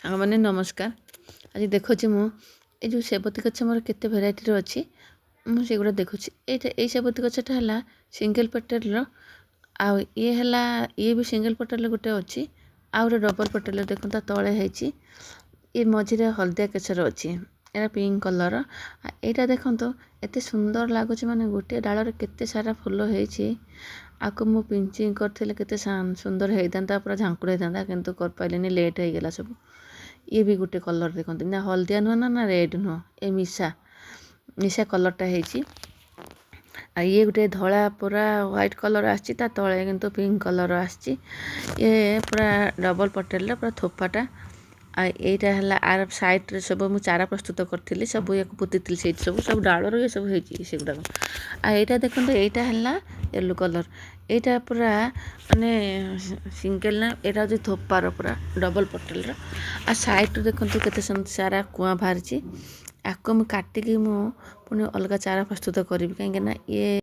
ସାଙ୍ଗମାନେ, ନମସ୍କାର। ଆଜି ଦେଖୁଛି ମୁଁ ଏ ଯେଉଁ ସେବତୀ ଗଛ ମୋର କେତେ ଭେରାଇଟିର ଅଛି, ମୁଁ ସେଗୁଡ଼ା ଦେଖୁଛି। ଏଇଟା, ଏଇ ସେବତୀ ଗଛଟା ହେଲା ସିଙ୍ଗଲ୍ ପେଟାଲର। ଆଉ ଇଏ ହେଲା, ଇଏ ବି ସିଙ୍ଗଲ୍ ପେଟାଲର ଗୋଟେ ଅଛି। ଆଉ ଗୋଟେ ଡବଲ୍ ପେଟାଲର ଦେଖନ୍ତୁ, ତା ତଳେ ହେଇଛି। ଇଏ ମଝିରେ ହଳଦିଆ କେଶର ଅଛି, ଏଇଟା ପିଙ୍କ କଲର୍। ଆଉ ଏଇଟା ଦେଖନ୍ତୁ, ଏତେ ସୁନ୍ଦର ଲାଗୁଛି, ମାନେ ଗୋଟିଏ ଡାଳରେ କେତେ ସାରା ଫୁଲ ହେଇଛି। ଆକୁ ମୁଁ ପିଞ୍ଚିଂ କରିଥିଲେ କେତେ ସୁନ୍ଦର ହେଇଥାନ୍ତା, ପୁରା ଝାଙ୍କୁଡ଼ ହେଇଥାନ୍ତା, କିନ୍ତୁ କରିପାରିଲିନି, ଲେଟ୍ ହେଇଗଲା ସବୁ। ଇଏ ବି ଗୋଟେ କଲର୍ ଦେଖନ୍ତୁ, ନା ହଳଦିଆ ନୁହଁ ନା ରେଡ଼୍ ନୁହଁ, ଏ ମିଶା ମିଶା କଲର୍ଟା ହେଇଛି। ଆଉ ଇଏ ଗୋଟେ ଧଳା, ପୁରା ହ୍ୱାଇଟ୍ କଲର୍ ଆସିଛି, ତା ତଳେ କିନ୍ତୁ ପିଙ୍କ କଲର୍ ଆସିଛି। ଇଏ ପୁରା ଡବଲ୍ ପଟେଲର ପୁରା ଥୋପାଟା। ଆଉ ଏଇଟା ହେଲା, ଆର ସାଇଡ଼୍ରେ ସବୁ ମୁଁ ଚାରା ପ୍ରସ୍ତୁତ କରିଥିଲି, ସବୁ ୟାକୁ ପୋତିଥିଲି ସେଇଠି। ସବୁ ସବୁ ଡାଳରୁ ଏ ସବୁ ହେଇଛି ସେଗୁଡ଼ାକ। ଆଉ ଏଇଟା ଦେଖନ୍ତୁ, ଏଇଟା ହେଲା ୟେଲୋ କଲର୍। ଏଇଟା ପୁରା ମାନେ ସିଙ୍ଗଲ୍ ନା, ଏଇଟା ହେଉଛି ଥୋପାର, ପୁରା ଡବଲ୍ ପଟେଲର। ଆଉ ସାଇଡ଼୍ରୁ ଦେଖନ୍ତୁ, କେତେ ସାରା କୁଆଁ ବାହାରିଛି। ଆକୁ ମୁଁ କାଟିକି ମୁଁ ପୁଣି ଅଲଗା ଚାରା ପ୍ରସ୍ତୁତ କରିବି, କାହିଁକିନା ଇଏ